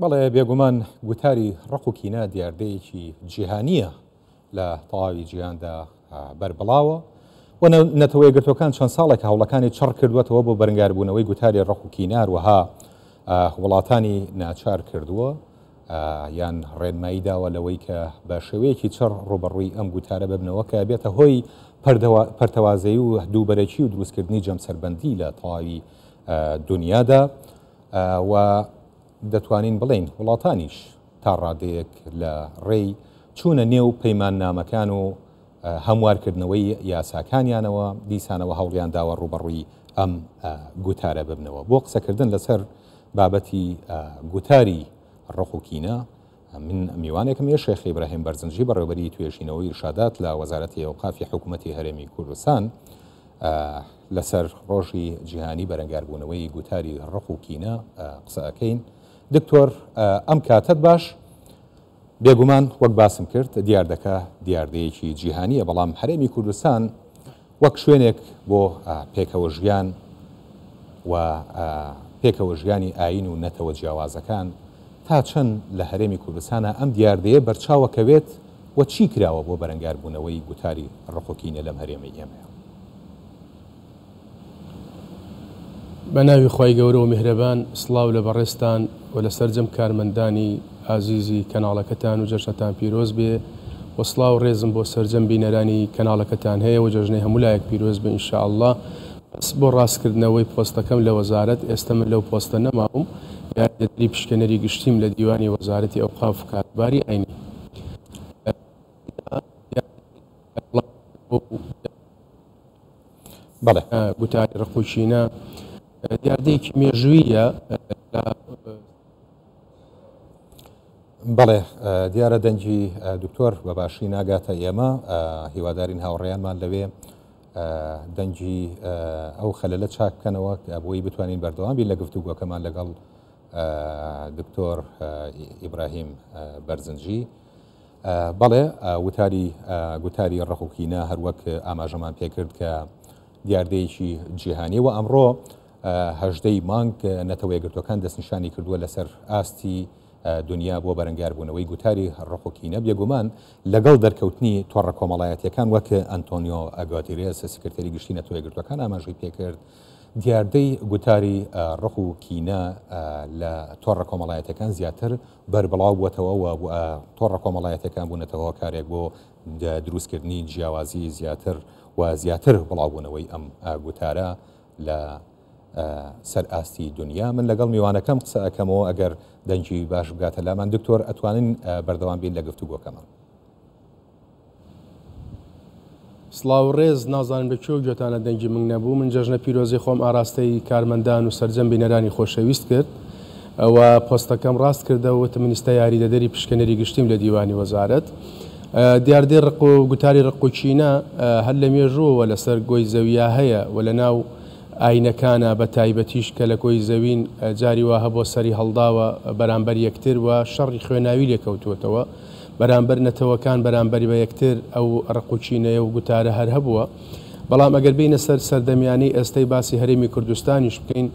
بەڵێ بێگومان گوتاری ڕق و کینە دیاردەیەکی جیهانییە لە تەواوی جیهاندا بەربڵاوە و نەتەوە یەکگرتووەکان چەند ساڵێکە هەوڵەکانی چڕ کردووەتەوە بۆ بەرەنگاربوونەوەی گوتاری ڕق و کینە، هەروەها وڵاتانی ناچار کردووە یان ڕێنمایی داوە لەوەی کە بە شێوەیەکی چڕ ڕووبەڕووی ئەم گوتارە ببنەوە کە بێتە هۆی پەرتەوازەیی و دووبەرەکی و دروستکردنی جەمسەربەندی لە تەواوی دونیادا و دەتوانین بڵێین وڵاتانیش تا ڕادەیەک لە ڕێی چوونە نێو پەیماننامەکان و هەموارکردنەوەی یاساکانیانەوە دیسانەوە هەوڵیان داوە ڕووبەڕووی ئەم گوتارە ببنەوە. بۆ قسەکردن لەسەر بابەتی گوتاری ڕق و کینە من میوانێکم هەیە، شێخ ئیبراهیم بەرزنجی بەڕێوەبەری توێژینەوەی ئیرشادات لە وەزارەتی ئەوقافی حکوومەتی هەرێمی کوردستان لەسەر ڕۆژی جیهانی بەرەنگاربوونەوەی گوتاری ڕق و کینە قسە ئەکەین. دکتۆر ئەم کاتەت باش. بێگومان وەک باسم کرد دیاردەکە دیاردەیەکی جیهانییە، بەڵام هەرێمی کوردستان وەک شوێنێک بۆ پێکەوە ژیان و پێکەوە ژیانی ئایین و نەتەوە جیاوازەکان، تا چەند لە هەرێمی کوردستانا ئەم دیاردەیە بەرچاوە کەوێت و چی کراوە بۆ بەرەنگاربوونەوەی گوتاری ڕق و کینە لەم هەرێمەی ئێمەیا؟ بە ناوی خوای گەورە و میهرەبان سڵاو لە بەڕێزتان و لە سەرجەم کارمەندانی ئازیزی کەناڵەکەتان و جەژنتان پیرۆز بێ و سڵاو و ڕێزم بۆ سەرجەم بینەرانی کەناڵەکەتان هەیە و جەژنەی هەموو لایەک پیرۆز بێ ان شاء اللە بەس بۆ ڕاستکردنەوەی پۆستەکەم لە وەزارەت ئێستە من لەو پۆستە نەماوم یاریدەدەری پشکێنەری گشتیم لە دیوانی وەزارەتی ئەوقاف و کاروباری ئاینی. بەڵێ. گوتاری ڕق و کینە دیاردەیەکی مێژوویە لە. بەڵێ دیارە دەنگی دکتۆر بە باشی ناگاتە ئێمە، هیوادارین هاوڕێیانمان لەوێ دەنگی ئەو خەلەلە چاک بکەنەوە بۆی بتوانین بەردەوام بین لە گفتوگۆکەمان لەگەڵ دکتۆر ئیبراهیم بەرزنجی. بەڵێ وتاری گوتاری ڕق و کینە هەروەک ئاماژەمان پێکرد کە دیاردەیەکی جیهانیە و ئەمڕۆ هەژدەی مانگ نەتەوە یەکگرتووەکان دەستنیشانی کردووە لەسەر ئاستی دنیا بۆ بەرەنگاربوونەوەی گوتاری ڕق و کینە. بێگومان لەگەڵ دەرکەوتنی تۆڕە کۆمەڵایەتیەکان وەک ئەنتۆنیۆ گۆتیرێس سکرتێری گشتی نەتەوە یەکگرتووەکان ئاماژەی پێکرد، دیاردەی گوتاری ڕق و کینە لە تۆڕە کۆمەڵایەتیەکان زیاتر بەربڵاو بووەتەوە و تۆڕە کۆمەڵایەتیەکان بوونەتە هۆکارێک بۆ دروستکردنی جیاوازی زیاتر و زیاتر بڵاوبوونەوەی ئەم گوتارە لە سەر ئاستی دنیا. من لەگەڵ میوانەکەم قسە ئەکەمەوە ئەگەر دەنگی باش بگاتە لامان. دکتۆر ئەتوانین بەردەوام بین لە گفتوگۆکەمان؟ سڵاو و ڕێز، نازانم لە کوێوە گوێتانە دەنگی من نەبوو، من جەژنە پیرۆزی خۆم ئاراستەی کارمەندان و سەرجەم بینەرانی خۆشەویست کرد و پۆستەکەم ڕاست کردەوە وتم من ئیستا یاریدەدەری پشکێنەری گشتیم لە دیوانی وەزارەت. دیاردەی ڕق و گوتاری ڕق و کینە هەر لە مێژووەوە لەسەر گۆی زەویا هەیە و لە ناو ئاینەکانە بە تایبەتیش کە لە گۆی زەوین جاری وا هەبووە سەری هەڵداوە بەرامبەر یەکتر و شەڕی خوێناوی لێ کەوتووەتەوە. بەرامبەر نەتەوەکان بەرامبەر بە یەکتر ئەو ڕق و کینەیە و گوتارە هەر هەبووە. بەڵام ئەگەر بێینە سەر سەردەمیانەی ئێستەی باسی هەرێمی کوردستانیش بکەین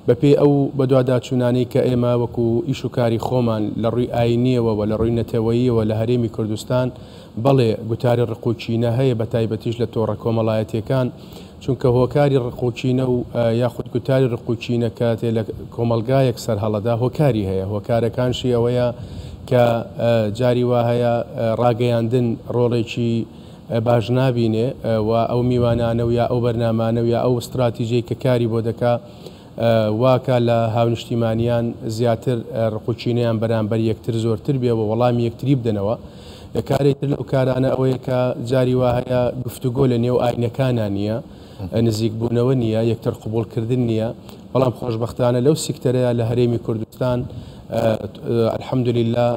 بە پێی ئەو بەدواداچوونانەی کە ئێمە وەکوو ئیش و کاری خۆمان لە ڕووی ئایینییەوە و لە ڕووی نەتەوەییەوە لە هەرێمی کوردستان بەڵێ گوتاری ڕق و کینە هەیە بە تایبەتیش لە تۆڕە کۆمەڵایەتییەکان چونکە هۆکاری ڕق و کینە و یاخود گوتاری ڕق و کینە کاتێ لە کۆمەڵگایەک سەرهەڵەدا هۆکاری هەیە هۆکارەکانشی ئەوەیە کە جاری وا هەیە ڕاگەیاندن ڕۆڵێکی باش نابینێ و ئەو میوانانە و یا ئەو بەرنامانە و یا ئەو ستراتیژەی کە کاری بۆ دەکا واکا لە هاونیشتیمانیان زیاتر ڕق و کینەیان بەرامبەر یەکتر زۆرتر بێ و وەڵامی یەکتری بدەنەوە. کارێک تر لەو کارانە ئەوەیە کە جاری وا هەیە گفتوگۆ لە نێو ئاینەکانا نییە، نزیکبوونەوە نییە، یەکتر قبوڵکردن نییە، بەڵام خۆشبەختانە لەو سیکتەرەیا لە هەرێمی کوردستان الحمدللە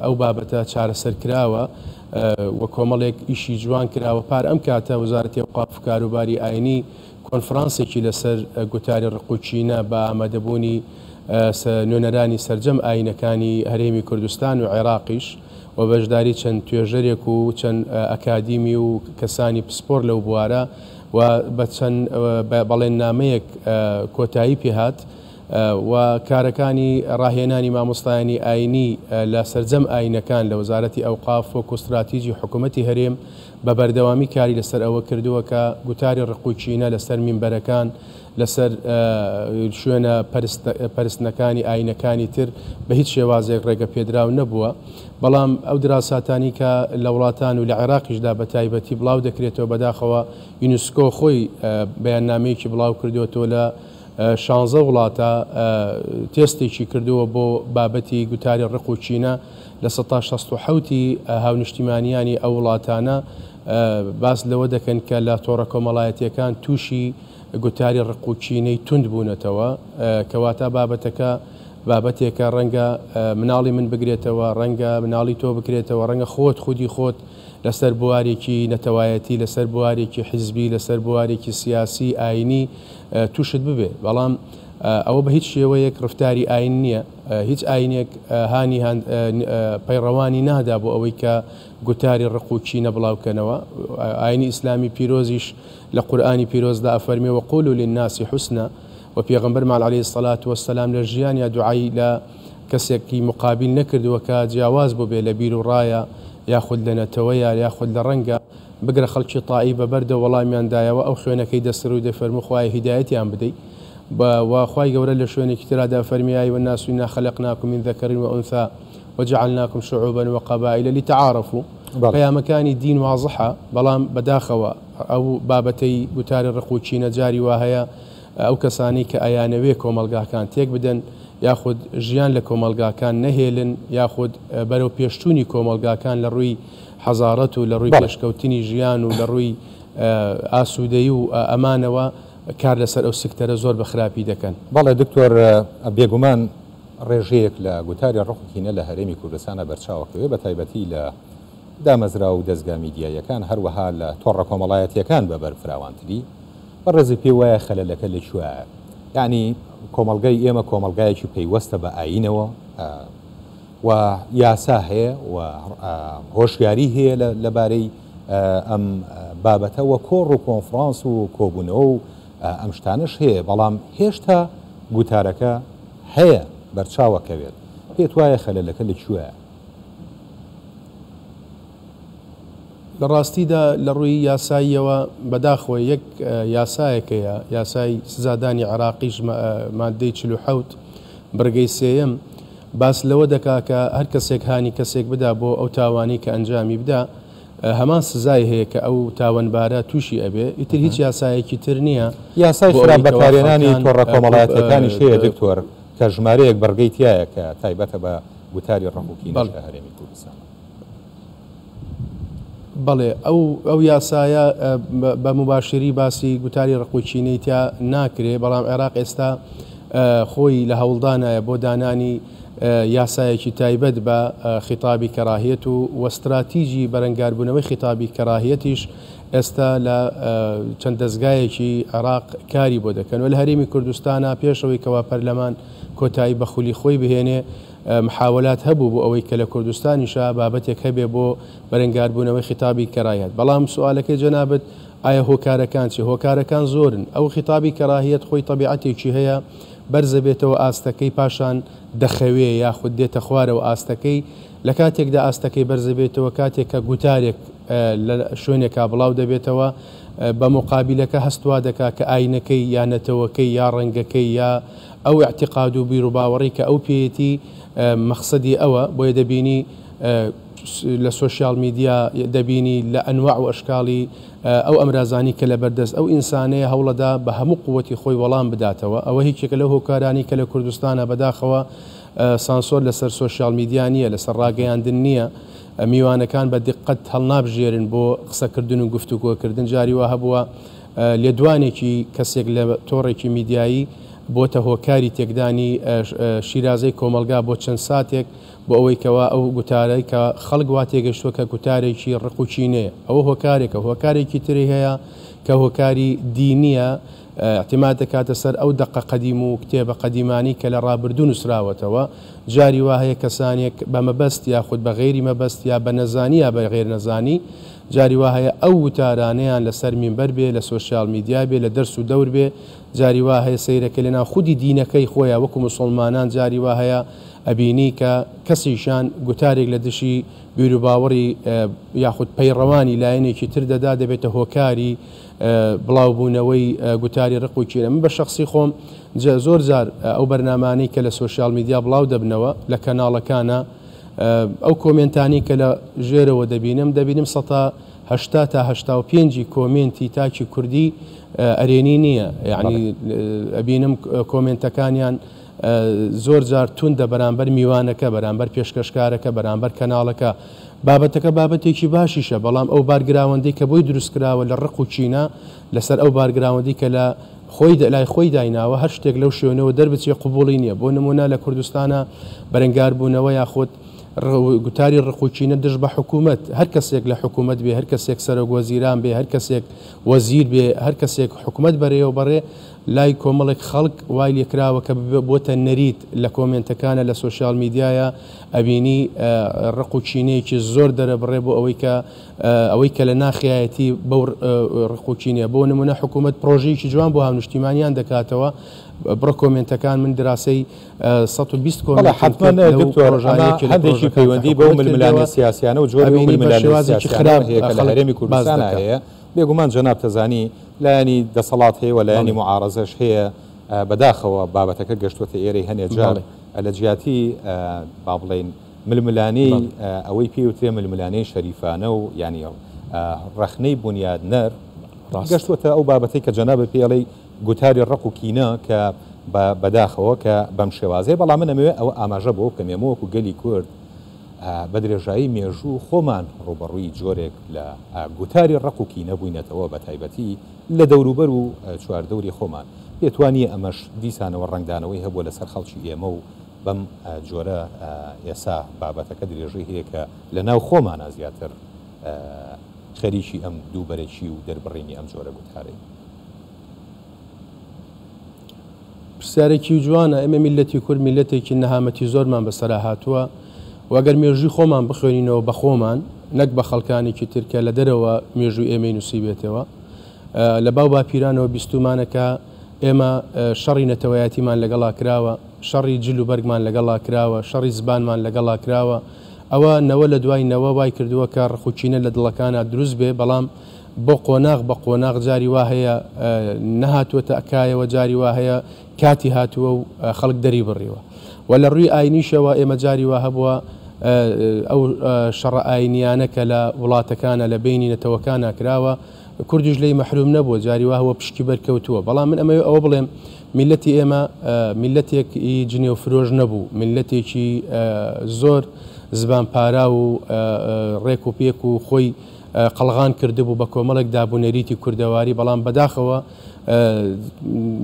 ئەو بابەتە چارەسەر کراوە و کۆمەڵێک ئیشی جوان کراوە. پار ئەم کاتە وەزارەتی ئەوقاف و کاروباری ئاینی کۆنفرانسێکی لەسەر گوتاری ڕق و کینە بە ئامادەبوونی نوێنەرانی سەرجەم ئایینەکانی هەرێمی کوردستان و عێراقیش و بەشداری چەند توێژەرێک و چەند ئەکادیمی و کەسانی پسپۆر لەو بوارە و بە چەند بەڵێننامەیەک کۆتایی پێهات. و کارەکانی ڕاهێنانی مامۆستایانی ئاینی لە سەرجەم ئاینەکان لە وەزارەتی ئەوقاف وەکو ستراتیجی حکومەتی هەرێم بە بەردەوامی کاری لەسەر ئەوە کردووە کە گوتاری ڕق و کینە لەسەر مینبەرەکان لەسەر شوێنە پەرستنەکانی ئاینەکانی تر بە هیچ شێوازێک ڕێگە پێدراو نەبووە بەڵام ئەو دراساتانی کە لە وڵاتان و لە عێراقیشدا بە تایبەتی بڵاو دەکرێتەوە بەداخەوە یونسکۆ خۆی بەیاننامەیەکی بڵاو کردووەتەوە لە شانزە وڵاتە تێستێکی کردووە بۆ بابەتی گوتاری ڕق و کینە، 67% ی هاونیشتیمانیانی ئەو وڵاتانە باس لەوە دەکەن کە لە تۆڕە کۆمەڵایەتییەکان تووشی گوتاری ڕق و کینەی توند بوونەتەوە، کەواتە بابەتەکە بابەتێکە ڕەنگە مناڵی من بگرێتەوە، ڕەنگە مناڵی تۆ بکرێتەوە، ڕەنگە خۆت خودی خۆت لەسەر بوارێکی نەتەوایەتی، لەسەر بوارێکی حیزبی، لەسەر بوارێکی سیاسی، ئاینی توشت ببێ، بەڵام ئەوە بە هیچ شێوەیەک ڕفتاری ئاین نییە، هیچ ئاینێک هانی پەیڕەوانی نادا بۆ ئەوەی کە گوتاری ڕق و کینە بڵاوکەنەوە، ئاینی ئیسلامی پیرۆزیش لە قورئانی پیرۆزدا ئەفەرموێ وقولوا للناس حسنا و پێغەمبەرمان علیە الصلوە والسلام لە ژیانیا دوعای لە کەسێکی مقابیل نەکردووە کە جیاواز بووبێ لە بیروڕایە یاخود لە نەتەوەیە یاخود لە ڕەنگە، بگرە خەڵکی تائی بە بەردە وەڵامیان دایەوە ئەو خوێنەکەی دەسڕی و دەفەرموو خوایە هیدایەتیان بدەی بە وە خوای گەورە لە شوێنێکی ترا دەفەرمی یا ایها الناس انا خلقناکم من ذکر و انثی وجعلناکم شعوبا وقبائل لتعارفوا پەیامەکانی دین وازحە بەڵام بەداخەوە ئەو بابەتەی گوتاری ڕق و کینە جاری وا هەیە ئەو کەسانەی کە ئەیانەوێ کۆمەڵگاکان تێک بدەن یاخود ژیان لە کۆمەڵگاکان نەهێلن یاخود بەرەو پێشچوونی کۆمەڵگاکان لە ڕووی حەزارەت و لە ڕووی پێشکەوتنی ژیان و لە ڕووی ئاسوودەیی و ئەمانەوە کار لەسەر ئەو سکتەرە زۆر بە خراپی دەکەن. بەڵێ دکتۆر، بێگومان ڕێژەیەک لە گوتاری ڕق و کینە لە هەرێمی کوردستانا بەرچاوەکەوێ بە تایبەتی لە دامەزراو و دەزگا میدیاییەکان هەروەها لە تۆڕە کۆمەڵایەتییەکان بە بەرفراوانتری، بەڕێزت پێی وایە خەلەلەکە لە کوێیە؟ یەعنی کۆمەڵگای ئێمە کۆمەڵگایەکی پەیوەستە بە ئایینەوە و یاسا هەیە و هۆشیاری هەیە لەبارەی ئەم بابەتە و کۆڕ و کۆنفرانس و کۆبوونەوە و ئەم شتانەش هەیە، بەڵام هێشتا گوتارەکە هەیە بەرچاوەکەوێت. پێت وایە خەلەلەکە لە کوێیە؟ لە ڕاستیدا لە ڕووی یاساییەوە بەداخەوە یەک یاسایەک هەیە، یاسای سزادانی عێراقیش ماددەی 47 بڕگەی سێیەم باس لەوە دەکا کە هەر کەسێک هانی کەسێک بدا بۆ ئەو تاوانەی کە ئەنجامی بدا هەمان سزای هەیە کە ئەو تاوەنبارە تووشی ئەبێ، ئیتر هیچ یاسایەکی تر نییە یاسای بۆ خراپ ئەوەی کەوا بەکارهێنانی خەڵکان تۆڕە کۆمەڵایەتییەکانیش هەیە دکتۆر کە ژمارەیەک بڕگەی تیایە کە تایبەتە بە گوتاری ڕق و کینەش لە هەرێمی کوردستان. بەڵێ ئەو ئەو یاسایە بە موباشری باسی گوتاری ڕق و کینەی تیا ناکرێ، بەڵام عێراق ئێستا خۆی لە هەوڵدانایە بۆ دانانی یاسایەکی تایبەت بە خیتابی کەراهیەت و و ستراتیجی بەرەنگاربوونەوەی خیتابی کەراهیەتیش ئێستا لە چەند دەزگایەکی عێراق کاری بۆ دەکەن و لە هەرێمی کوردستانا پێش ئەوەی کەوا پەرلەمان کۆتایی بە خولی خۆی بهێنێ محاوەلات هەبوو بۆ ئەوەی کە لە کوردستانیشا بابەتێک هەبێ بۆ بەرەنگاربوونەوەی خیتابی کەراهیەت. بەڵام سوئالەکەی جەنابت ئایا هۆکارەکان چی؟ هۆکارەکان زۆرن. ئەو خیتابی کەراهیەت خۆی تەبیعەتێکی هەیە بەرزەبێتەوە ئاستەکەی پاشان دەخەوێ یاخود دێتە خوارەوە ئاستەکەی لە کاتێکدا ئاستەکەی بەرزەبێتەوە کاتێک کە گوتارێک لە شوێنێکا بڵاو دەبێتەوە بە موقابیلەکە هەست وا دەکا کە ئاینەکەی یا نەتەوەکەی یا ڕەنگەکەی یا ئەو ئیعتیقاد و بیروباوەڕی کە ئەو پێیەتی مەخسەدی ئەوە، بۆیە دەبینی لە سۆشیال میدیا دەبینی لە ئەنواع و ئەشکاڵی ئەو ئەمرازانی کە لەبەردەست ئەو ئینسانەیە هەوڵەدا بە هەموو قوەتی خۆی وەڵام بداتەوە، ئەوە هیچێکە لەو هۆکارانەی کە لە کوردستانا بەداخەوە سانسۆر لەسەر سۆشیال میدیا نییە، لەسەر ڕاگەیاندن نییە، میوانەکان بە دیققەت هەڵنابژێرن بۆ قسەکردن و گفتوگۆکردن، جاری وا هەبووە لێدوانێکی کەسێک لە تۆڕێکی میدیایی بۆتە هۆکاری تێکدانی شیرازەی کۆمەڵگا بۆ چەند ساتێک بۆ ئەوەی کەوا ئەو گوتارەی کە خەڵک وا تێگەشتووە کە گوتارێکی ڕق و کینەیە ئەوە هۆکارێکە هۆکارێکی تری هەیە کە هۆکاری دینیە اعتماد دەکاتە سەر ئەو دەقە قەدیم و کتێبە قەدیمانەی کە لە ڕابردوو نووسراوەتەوە جاری وا هەیە کەسانێک بە مەبەست یاخود بە غەیری مەبەست یا بە نەزانی یا بە غەیر نەزانی جاری وا هەیە ئەو وتارانەیان لەسەر مینبەر بێ، لە سۆشیال میدیا بێ، لە دەرس و دەور بێ، جاری وا هەیە سەیرەکەی لەناو خودی دینەکەی خۆیا وەکو موسوڵمانان جاری وا هەیە ئەبینی کە کەسێکیان گوتارێک لە دژی بیروباوەڕی یاخود پەیڕەوانی لایەنێکی تر دەدا دەبێتە هۆکاری بڵاوبوونەوەی گوتاری ڕق و کینە. من بە شەخسی خۆم زۆر جار ئەو بەرنامانەی کە لە سۆشیال میدیا بڵاو دەبنەوە لە کەناڵەکانا ئەو کۆمێنتانەی کە لە ژێرەوە دەبینم دەبینم سەتا 80 تا 85 ی کۆمێنتی تاکی کوردی ئەرێنی نییە یعنی ئەبینم کۆمێنتەکانیان زۆر جار توندە بەرامبەر میوانەکە، بەرامبەر پێشکەشکارەکە، بەرامبەر کەناڵەکە. بابەتەکە بابەتێکی باشیشە، بەڵام ئەو بارگراوەندەی کە بۆی دروستکراوە لە ڕق و کینە لەسەر ئەو بارگراوەندەی کە لە خۆی لای خۆی دایناوە، هەر شتێک لەو شوێنەوە دەربچێ قبوڵی نییە. بۆ نموونە لە کوردستانا بەرەنگاربوونەوە یاخود گوتاری ڕق و کینە دژ بە حکوومەت، هەر کەسێک لە حکوومەت بێ، هەر کەسێک سەرۆک وەزیران بێ، هەر کەسێک وەزیر بێ، هەر کەسێک حکوومەت بەرێوە بەڕێ، لای کۆمەڵێک خەڵک وای لێکراوە کە بۆتە نەریت لە کۆمێنتەکانە لە سۆشیال میدیایە ئەبینی ڕق و کینەیەکی زۆر دەرەبڕێ بۆ ئەوەی کە ئەوەی کە لە ناخیایەتی بەو ڕق و کینەیە بۆ نمونە حکوومەت پرۆژەیەکی جوان بۆ هاونیشتیمانیان دەکاتەوە بڕە کۆمێنتەکان من دراسەی 120 بەڵێ کۆمێنتم حەتمەن کرد لەو دکتۆر پرۆژانە ئەمە یەکێ لە هەندێکی پرۆژەکان کە پەیوەندی بەو حکوومەت ململانێ کردەوە سیاسیانە و جۆری ئەو ئەبینی بە ململانێ شێوازێکی سیاسیانەوە خراپ هەیە کە لە خەڵک هەرێمی باس کوردستانا دەکا. هەیە بێگومان جەنابت ئەزانی لایەنی دەسەڵات هەیە و لایەنی بەڵێ. موعارەزەش هەیە، بەداخەوە بابەتەکە گەشتووەتە ئێرەی هەنێ جار بەڵێ. لە جیاتی با بڵێین ململانێی بەڵێ. ئەوەی پێی وترێ ململانێی شەریفانە و یانی ڕەخنەی بونیادنەر ڕاستە. گەشتووەتە ئەو بابەتەی کە جەنابت پێی ئەڵێی گوتاری ڕق و کینە کە بە بەداخەوە کە بەم شێوازەیە، بەڵام من ئەمەوێ ئەوە ئاماژە بەوە بکەم ئێمە وەکوو گەلی کورد بە درێژایی مێژوو خۆمان ڕووبەڕووی جۆرێک لە گوتاری ڕق و کینە بووینەتەوە بە تایبەتی لە دەوروبەر و چواردەوری خۆمان. پێت وا نییە ئەمەش دیسانەوە ڕەنگدانەوەی هەبووە لەسەر خەڵکی ئێمە و بەم جۆرە ئێسا بابەتەکە درێژەی هەیە کە لە ناو خۆمانا زیاتر خەریکی ئەم دووبەرەکی و دەربڕینی ئەم جۆرە گوتارەین؟ پرسیارێکی جوانە، ئێمە میللەتی کورد میللەتێکین نەهامەتی زۆرمان بەسەرا هاتووە و ئەگەر مێژووی خۆمان بخوێنینەوە بە خۆمان نەک بە خەڵکانێکی تر کە لە دەرەوە مێژووی ئێمەی نووسیبێتەوە لە باو باپیرانەوە بیستوومانە کە ئێمە شەڕی نەتەوەیەتیمان لەگەڵا کراوە، شەڕی جل و بەرگمان لەگەڵا کراوە، شەڕی زبانمان لەگەڵا کراوە، ئەوە نەوە لە دوای نەوە وای کردووە کە ڕق و کینە لە دڵەکانا دروست بێ، بەڵام بۆ قۆناغ بە قۆناغ جاری وا هەیە نەهاتووەتە کایەوە، جاری وا هەیە کاتی هاتووە و خەڵک دەری بڕیوە. و لە ڕووی ئاینیشەوە ئێمە جاری وا هەبووە ئەو شەڕە ئاینییانە کە لە وڵاتەکانا لە بەینی نەتەوەکانا کراوە، کوردیش لێی مەحروم نەبووە، جاری وا هەبووە پشکی بەر کەوتووە. بەڵام من ئەمەوێ ئەوە بڵێم میللەتی ئێمە میللەتێک ی جنێو فرۆش نەبوو، میللەتێکی زۆر زبان پاراو و ڕێک و پێک و خۆی قەڵغان کردبوو بە کۆمەڵێک دابونەریتی کوردەواری، بەڵام بەداخەوە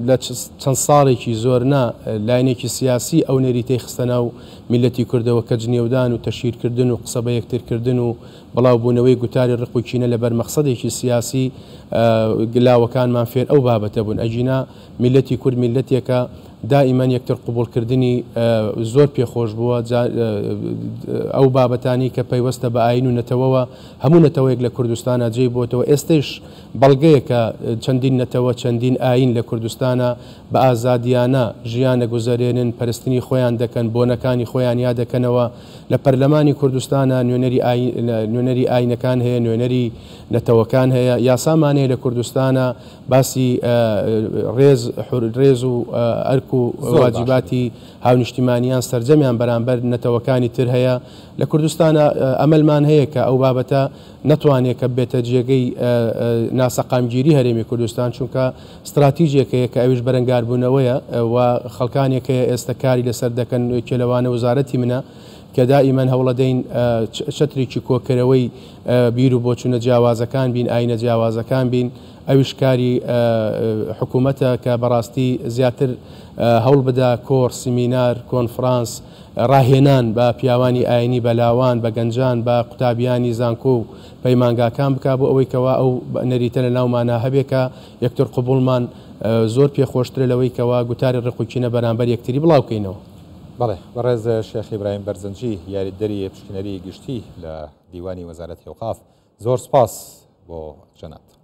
لە چەند ساڵێکی زۆر نا لایەنێکی سیاسی ئەو نەریتەی خستە ناو میللەتی کوردەوە کە جنێودان و تەشهیرکردن و قسە بە یەکترکردن و بڵاوبوونەوەی گوتاری ڕق و کینە لەبەر مەخسەدێکی سیاسی لاوەکانمان فێر ئەو بابەتە بوون ئەگینا میللەتی کورد میللەتێکە دائیمەن یەکتر قبوڵکردنی زۆر پێ خۆش بووە، جا ئەو بابەتانەی کە پەیوەستە بە ئایین و نەتەوەوە هەموو نەتەوەیەک لە کوردستانا جێی بۆتەوە، ئێستەیش بەڵگەیە کە چەندین نەتەوە چەندین ئایین لە کوردستانا بە ئازادیانە ژیان ئەگوزەرێنن، پەرستنی خۆیان دەکەن، بۆنەکانی خۆیان یادەکەنەوە، لە پەرلەمانی کوردستانا نوێنەری نوێنەری ئایینەکان هەیە، نوێنەری نەتەوەکان هەیە، یاسامان هەیە لە کوردستانا باسی ڕێز ڕێز و ئەرک و زۆر باشە. واجیباتی هاونیشتیمانیان سەرجەمیان بەرامبەر نەتەوەکانی تر هەیە لە کوردستانا ئەمەلمان هەیە کە ئەو بابەتە نەتوانێ کە ببێتە جێگەی ناسەقامگیری هەرێمی کوردستان چونکە ستراتیجێک هەیە کە ئەویش بەرەنگاربوونەوەیە و خەڵکانێک هەیە ئێستە کاری لەسەر دەکەن یەکێ لەوانە وەزارەتی منە کە دائیمەن هەوڵەدەین چەترێکی کۆکەرەوەی بیر و بۆچوونە جیاوازەکان بین، ئایینە جیاوازەکان بین، ئەویش کاری حکوومەتە کە بەڕاستی زیاتر هەوڵ بدا کۆڕ، سیمینار، کۆنفرانس، ڕاهێنان بە پیاوانی ئایینی، بە لاوان، بە گەنجان، بە قوتابیانی زانکۆ و پەیمانگاکان بکا بۆ ئەوەی کەوا ئەو نەریتە لە ناومانا هەبێ کە یەکتر قبووڵمان زۆر پێ خۆشترە لەوەی کەوا گوتاری ڕق و کینە بەرامبەر یەکتری بڵاو کەینەوە. بەڵێ بەڕێز شێخ ئیبراهیم بەرزنجی یاریدەری پشکنەری گشتی لە دیوانی وەزارەتی ئەوقاف. زۆر سپاس بۆ جەنابتان.